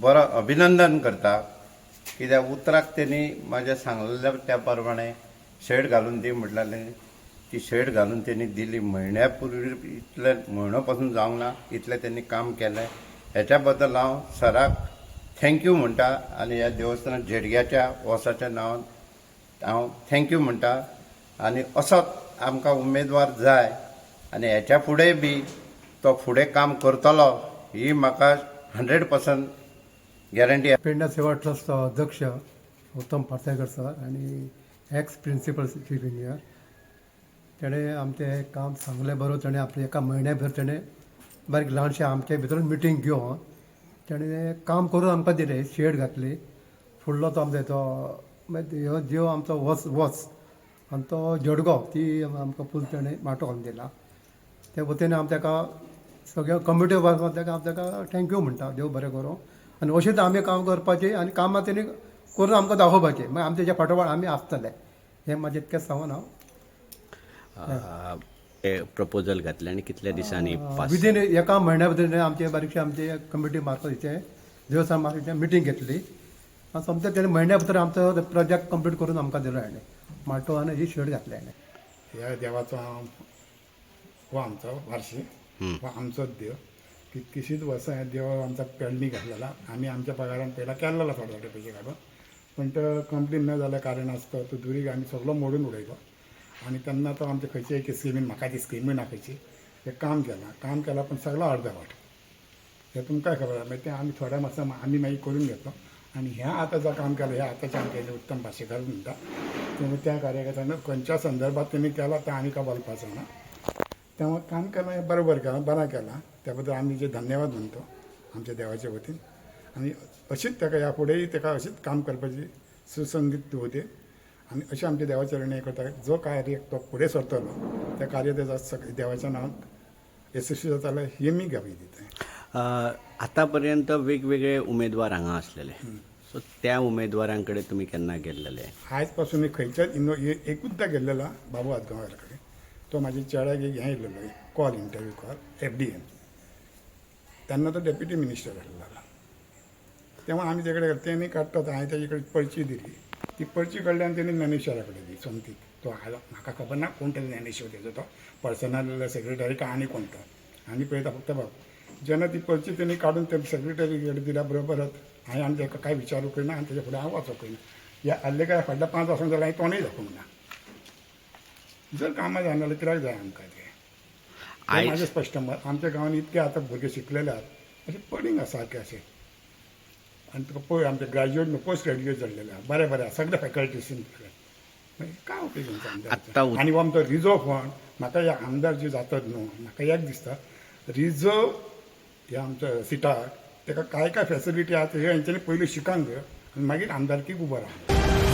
बरो अभिनंदन करता, कित्याक उतराक तेणी म्हाज्या सांगलेल्या त्या प्रमाणे शेड घालून दी म्हटलेलें, ती शेड घालून तेणी दिली. म्हयन्या पुर्वी, इतले म्हयनो पासून जावंक ना इतलें तेणी काम केलें. हेच्या बद्दल हांव सराक thank you म्हणटा आनी ह्या देवस्थान झेडग्याच्या वॉसाच्या नांवान हांव thank you म्हणटा. आनी असोच आमकां उमेदवार जाय आनी हेच्या फुडें बी तो फुडें काम करतलो ही म्हाका 100% गॅरंटी. पेडणा सेवा ट्रस्टचो अध्यक्ष उत्तम पार्सेकर सर आनी एक्स प्रिंसिपल चीफ इंजिनियर, तेणें आमचें हें काम सांगलें बरोबर तेणें आपल्या एका म्हयन्या भितर तेणें बारीक ल्हानशें आमचे भितर मिटींग घेवन तेणें काम करून आमकां दिलें. शेड घातली, फुडलो तो आमचो तो मागीर ह्यो देव आमचो वच वच आनी तो झडगो ती आमकां फूल तेणें माटो घालून दिला. ते वतीन हांव ताका सगळ्या कमिटी ताका हांव ताका thank you म्हणटा. देव बरें करूं आनी अशेंच आमी काम करपाचें आनी कामां तेणी करून आमकां दाखोवपाचें. मागीर आमच्या तेच्या फाटोफाट आमी आसतले, हें म्हाजें इतकेंच सांगून हांव प्रपोजल घातलें आनी कितल्या दिसांनी पास? विदीन एका म्हयन्या भितर आमचे बारीकशे आमचे कमिटी मार्फत हिचे देवस्थान मार्फत मिटींग घेतली आनी सोमतें तेणे म्हयन्या भितर आमचो प्रोजेक्ट कंप्लीट करून आमकां दिलो. हेणें माटो आनी ही शेड घातली हेणें. ह्या देवाचो हांव, हो आमचो वारशी, हो आमचोच देव. कितकीशींच वर्सां ह्या देव आमचा पेडणी घातलेला. आमी आमच्या पगारान पयला केल्लेलो थोडे थोडे पयशे काडून, पण तो कंप्लीट न जाल्या कारणास्तव तो दुरीग आमी सगलो मोडून उडयलो. आनी तेन्ना तो आमचे खंयचे एक स्किमीन, म्हाका ती स्किमूय ना खंयची, हें काम केलां, काम केलां, पण सगळो अर्दवट, हें तुमकांय खबर आसा. मागीर तें आमी थोड्या मातसो आमी मागीर करून घेतलो. आनी हें आतां जो काम केलां, हें आतांचें आमचें उत्तम भाशेकार म्हणटा तेणी त्या कार्यकर्त्यांनी खंयच्या संदर्भात तेणी केलां तें आमी काय बोलपाचो ना. तेव्हा काम केलां हें बरोबर केलां, बरें केलां. त्या बद्दल आमी जे धन्यवाद म्हणतो आमच्या देवाच्या वतीन. आनी अशीच ताका ह्या फुडेंय ताका अशीच काम करपाची सुसंगीत दवरते आनी अशें आमच्या देवाच्या चरणी करता. जो कार्य तो फुडें सरतलो तें कार्य तेजा देवाच्या नांवान येसस्वी जातालें ही मी ग्वाही दिता. आतापर्यंत वेगवेगळे उमेदवार हांगा आसलेले, सो त्या उमेदवारां कडेन तुमी केन्ना गेल्लेले? आयज पासून मी खंयच्याच इनो एकूचदा गेल्लेलो बाबू आजगांवकार कडेन. तो म्हाजे चेड्याक एक हें येयलेलो call, interview call, FDA. तेन्ना तो डेप्युटी मिनिस्टर आसलेलो. तेव्हा आमी तेजे कडेन तेणी काडटा, हांवें तेजे कडेन पर्ची दिली. ती पर्ची काडली आनी तेणी ज्ञानेश्वरा कडेन दिली सोमती. तो आयलो, म्हाका खबर ना कोण तेजो ज्ञानेश्वर, तेजो तो पर्सनल सेक्रेटरी काय आनी कोण तो. आनी पळयता फक्त बाब. जेन्ना ती पर्ची तेणी काडून ते सेक्रेटरी कडेन दिल्या बरोबरच हांवें आनी ताका कांय विचारूंकय ना आनी तेजे फुडें हांव वचोंकय ना. ह्या आदले काय फाटल्या 5 वर्सां जाल्यार हांवें तोंडय दाखोवंक ना. जर कामां जायना जाल्यार कित्याक जाय आमकां तें? हें आयज म्हाजें स्पश्ट मत. आमच्या गांवांनी इतके आतां भुरगे शिकलेले आहात, अशें पडींग आसा सारके अशें. आनी तुका पळय, आमचे ग्रॅज्युएट न्हू, पोस्ट ग्रॅज्युएट जाल्लेले आहा, बरें बरें आहा सगळे फॅकल्टीसीन. मागीर काय उपयोग आमच्या आमदाराचो? आत्तां आनी हो आमचो रिजर्व फंड, म्हाका ह्या आमदार जे जातात न्हू, म्हाका एक दिसता, रिजर्व ह्या आमच्या सिटाक ताका काय काय फॅसिलिटी आहा, हे हेंच्यांनी पयलीं शिकांक जाय आनी मागीर आमदारकीक उबो रावंक जाय.